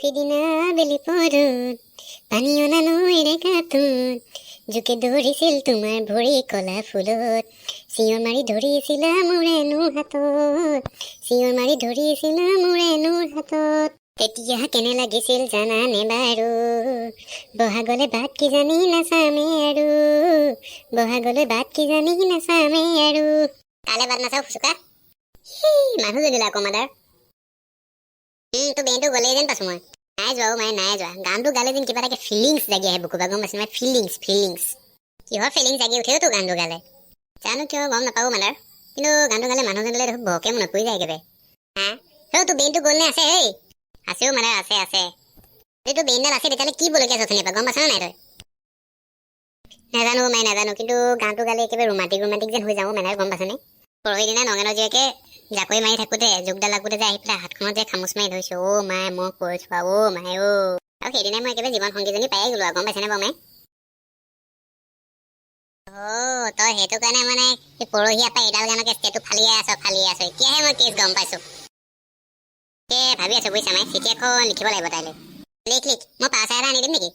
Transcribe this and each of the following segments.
সিদিনা আবেলি পৰত পানী অনা নৈৰে ঘাটত জোকে ধৰিছিল তোমাৰ ভৰি কলা ফুলত, চিঞৰ মাৰি ধৰিছিলা মোৰেনো হাতত, চিঞৰ মাৰি ধৰিছিলা মোৰেনো হাতত। তেতিয়া কেনে লাগিছিল জানানে বাৰু? বহাগলে বাট কিজানি নাচামে আৰু, বহাগলে বাট কিজানি নাচামে আৰু। কালে বাট নাচাওঁ ফুচুকা। মানুহজনীলে আকৌ মাদাৰ তোৰ বেইনটো গ'লেই যেন পাইছোঁ মই। নাই যোৱা অ' মায়ে, নাই যোৱা। গানটো গালে যেন কিবা এটা ফিলিংছ জাগি আহে বুকুৰ পৰা, গম পাইছে? মই ফিলিংছ, ফিলিংছ, কিহৰ ফিলিংছ জাগি উঠেও তোৰ গানটো গালে? জানো কিয় গম নাপাওঁ মাদাৰ, কিন্তু গানটো গালে মানুহজনীলে দেখোন বৰকে মনত পৰি যায় একেবাৰে। হা হেই, তোৰ বেইনটো গ'ল নে আছে? হেই, আছেও মাদাৰ, আছে আছে। যদি তোৰ বেইনডাল আছে, তেতিয়াহ'লে কি বলকীয়া আছে অথনিৰ পৰা, গম পাইছ নে নাই তই? নাজানো মাই, নাজানো। কিন্তু গানটো গালে একেবাৰে ৰোমান্টিক ৰোমান্টিক যেন হৈ যাওঁ মাদাৰ, গম পাইছনে? পৰহি দিনা নগেনৰ জীয়েকে জাকৈ মাৰি থাকোঁতে জোকডাল লাগোতে যে আহি পেলাই হাতখনত যে খামুচ মাৰি ধৰিছে, অ' মাই, মই কৈছো আৰু, অ' মাই অ'। আৰু সেইদিনাই মই একেবাৰে জীৱন সংগীজনী পায়ে গ'লো আৰু, গম পাইছেনে বাৰু মাই? অ' তই সেইটো কাৰণে মানে এই পৰহিয়াৰ পৰা এইডাল গানকে ষ্টেটু ফালিয়ে আছ, ফালিয়ে আছ। এতিয়াহে মই কেছ গম পাইছো। এ ভাবি আছো বুজিছা মাই, চিঠি এখন লিখিব লাগিব তাইলৈ। লিখ লিখ। মই পাৱাৰ চাই এটা আনি দিম নেকি?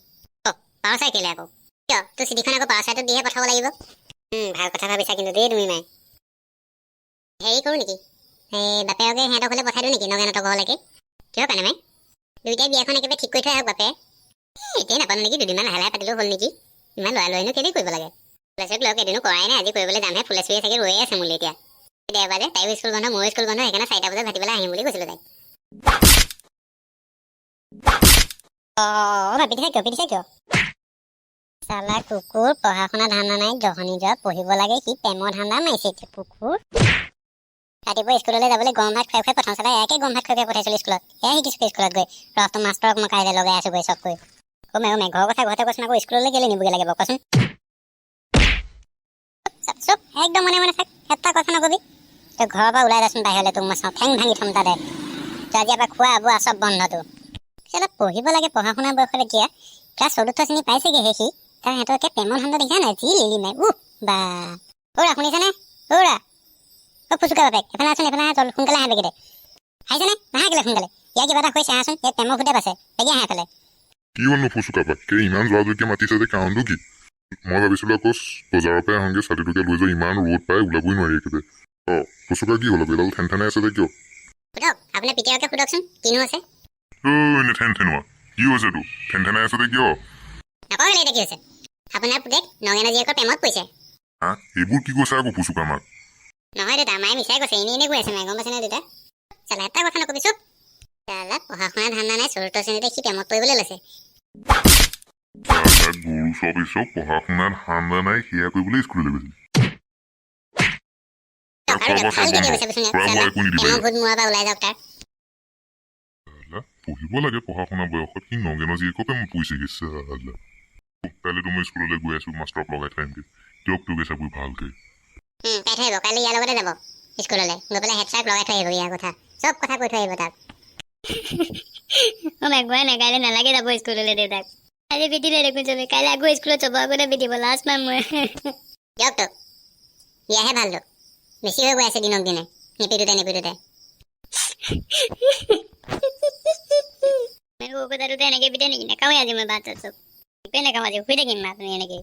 অ' পাৱাৰ চাই কেলে আকৌ? কিয়, তোৰ চিঠিখন আকৌ পাৱাৰ চাইটোত দিহে পঠাব লাগিব। ভাল কথা ভাবিছা কিন্তু দেই তুমি মাই। হেৰি কৰোঁ নেকি, এই বাপেৰকে সিহঁতৰ ঘৰলৈ পঠাই দিওঁ নেকি, নগেনহঁতৰ ঘৰলৈকে? কিয় কাৰণে মাই? দুইটাই বিয়াখন একেবাৰে ঠিক কৰি থৈ আহক বাপে। এতিয়াই নাপাতো নেকি? দুদিনমান লাহে লাহে পাতিলেও হ'ল নেকি? ইমান লৰা লৰিনো কেলেই কৰিব লাগে? ফুলেশ্বৰীক লগ এদিনো কৰাই নাই, আজি কৰিবলৈ যামহে। ফুলেশ্বৰীয়ে চাগে ৰৈয়ে আছে মোলৈ এতিয়া। দেওবাৰ যে, তাইও স্কুল বন্ধ, ময়ো স্কুল বন্ধ, সেইকাৰণে 4টা বজাত ভাটিবেলা আহিম বুলি কৈছিলোঁ তাইক। অঁ ভাবি পিটিছে কিয়, পিটিছে কিয়? চালা কুকুৰ, পঢ়া শুনা ধান্দা নাই। জহনি যোৱা, পঢ়িব লাগে, সি প্ৰেমৰ ধান্দা মাৰিছে এতিয়া। কুকুৰ, ৰাতিপুৱা স্কুললৈ যাবলৈ গৰম ভাত খুৱাই খুৱাই পঠাওঁ। চালা, এয়াকে গৰম ভাত খুৱাই খুৱাই পঠাইছিলোঁ স্কুলত। এয়া শিকিছোঁ স্কুলত গৈ। ৰহ, মাষ্টৰক মই কাইলৈ লগাই আছোঁ গৈ চব কৰি। অ' মে, অ' মে, ঘৰৰ কথা ঘৰতে কচোন, আকৌ স্কুললৈ কেলৈ নিবগৈ লাগে বাৰু কচোন? চুপ চুপ, একদম মনে মনে থাক, এটা কথা নকবি। তই ঘৰৰ পৰা ওলাই যাচোন বাহিৰলৈ, তোক মই চাওঁ, ঠেং ভাঙি থ'ম তাতে। তই আজিৰ পৰা খোৱা বোৱা চব বন্ধ তোৰ। চালা, পঢ়িব লাগে পঢ়া শুনা বয়সত, এতিয়া ক্লাছ চতুৰ্থ শ্ৰেণী পাইছেগৈহে সি, তাৰ সিহঁতৰ এতিয়া প্ৰেমৰ ধান্দা দেখিছা নাই? যি লিলি মাই, উহ বা। অ'ৰা, শুনিছানে? অ'ৰা, অ' ফুচুকা বাপেক, এফালে আছোন, এফালে আহা, সোনকালে আহা বেগেতে। আহিছেনে? নাহা কেলে সোনকালে? ইয়াৰ কিবা এটা হৈছে, আহাচোন। ইয়াত প্ৰেমৰ ভূতে পাইছে, বেগে আহা এফালে। কি হ'লনো ফুচুকা কে ইমান যোৱা যোৱাকে মাতিছে যে, কাৰণটো কি? মই ভাবিছিলো আকৌ বজাৰৰ পৰাই আহোঁগে, ছাতিটোকে লৈ যাওঁ। ইমান ৰ'দ পাই ওলাবই নোৱাৰি একেবাৰে। অ ফুচুকা, কি হ'ল আকৌ? এডাল ঠেন ঠেনাই আছে যে কিয়? সোধক, আপোনাৰ পিতেককে সোধকচোন কিনো আছে। ঐ নে ঠেন ঠেনোৱা, কি হৈছে তোৰ? ঠেন ঠেনাই আছে যে কিয়? নকওঁ কেলে, এতিয়া কি হৈছে? আপোনাৰ পুতেক নগেন জীয়েকৰ প্ৰেমত পৰিছে। হা, এইবোৰ কি কৈছে আকৌ ফুচুকা মাক? নহয় দেউতা, মায়ে মিছাই কৈছে, এনেই এনেই কৈ আছে মায়ে, গম পাইছে নে দেউতা? চালা, এটা কথা নকবি, চুপ। চালা, পঢ়া শুনা ধান্দা নাই, চতুৰ্থ শ্ৰেণীতে সি প্ৰেমত পৰিবলৈ লৈছে। চালা গৰু চব, এই চব পঢ়া শুনাত ধান্দা নাই, সেয়া কৰিবলৈ স্কুললৈ গৈছিল। আৰু খোৱা বোৱা চব ভালকে বন্ধ। কৈছে বুজিছনে? খোৱা বোৱা চালা একো নিদিবা প্ৰেমৰ ইয়াত। ভূত মূৰৰ পৰা ওলাই যাওক তাৰ। চালা, পঢ়িব লাগে পঢ়া শুনা বয়সত, সি নগেনৰ জীয়েকৰ প্ৰেমত পৰিছেগৈ চালা। কাইলৈতো মই স্কুললৈ গৈ আছো, মাষ্টৰক লগাই থৈ আহিমগৈ। দিয়ক তোকে চাবই ভালকে। পাই থৈ আহিব। কাইলৈ ইয়াৰ লগতে যাব স্কুললৈ, গৈ পেলাই হেড ছাৰক লগাই থৈ আহিব, ইয়াৰ কথা চব কথা কৈ থৈ আহিব তাক। অ' মাই, কোৱা নাই, কাইলৈ নালাগে যাব স্কুললৈ দেউতাক। আজি পিটিলে দেখোন চবে, কাইলৈ আকৌ স্কুলত চবৰ আগতে পিটিব, লাজ পাম মই। দিয়ক তোক, বিয়াহে ভাল তোক। বেছি হৈ গৈ আছে দিনক দিনে নিপিটোতে নিপিটোতে। কথাটোতে এনেকে পিটে নেকি? নাখাওঁৱে আজি মই ভাত চাত, চব একোৱে নাখাওঁ আজি, শুই থাকিম আপুনি এনেকে।